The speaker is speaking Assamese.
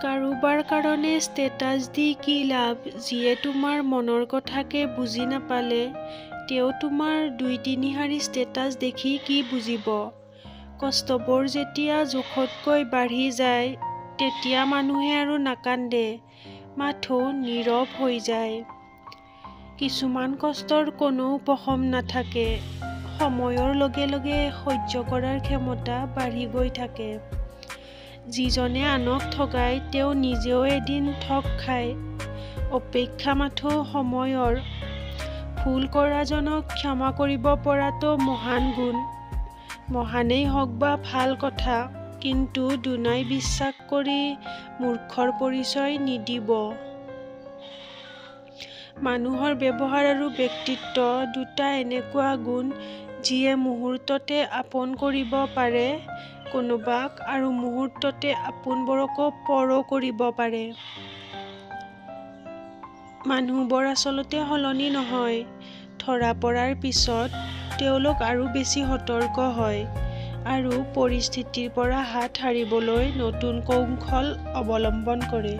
কাৰোবাৰ কাৰণে ষ্টেটাছ দি কি লাভ, যিয়ে তোমাৰ মনৰ কথাকে বুজি নাপালে, তেওঁ তোমাৰ দুই তিনিশাৰী ষ্টেটাছ দেখি কি বুজিব? কষ্টবোৰ যেতিয়া জোখতকৈ বাঢ়ি যায়, তেতিয়া মানুহে আৰু নাকান্দে, মাথোঁ নীৰৱ হৈ যায়। কিছুমান কষ্টৰ কোনো উপশম নাথাকে, সময়ৰ লগে লগে সহ্য কৰাৰ ক্ষমতা বাঢ়ি গৈ থাকে। যিজনে আনক ঠগায়, তেওঁ নিজেও এদিন ঠগ খায়, অপেক্ষা মাথোঁ সময়ৰ। ভুল কৰাজনক ক্ষমা কৰিব পৰাটো মহান গুণ। মহানেই হওক বা ভাল কথা, কিন্তু দুনাই বিশ্বাস কৰি মূৰ্খৰ পৰিচয় নিদিব। মানুহৰ ব্যৱহাৰ আৰু ব্যক্তিত্ব দুটা এনেকুৱা গুণ, যিয়ে মুহূৰ্ততে আপোন কৰিব পাৰে কোনোবাক আৰু মুহূৰ্ততে আপোনবোৰকো পৰো কৰিব পাৰে। মানুহবোৰ আচলতে সলনি নহয়, ধৰা পৰাৰ পিছত তেওঁলোক আৰু বেছি সতৰ্ক হয় আৰু পৰিস্থিতিৰ পৰা হাত সাৰিবলৈ নতুন কৌশল অৱলম্বন কৰে।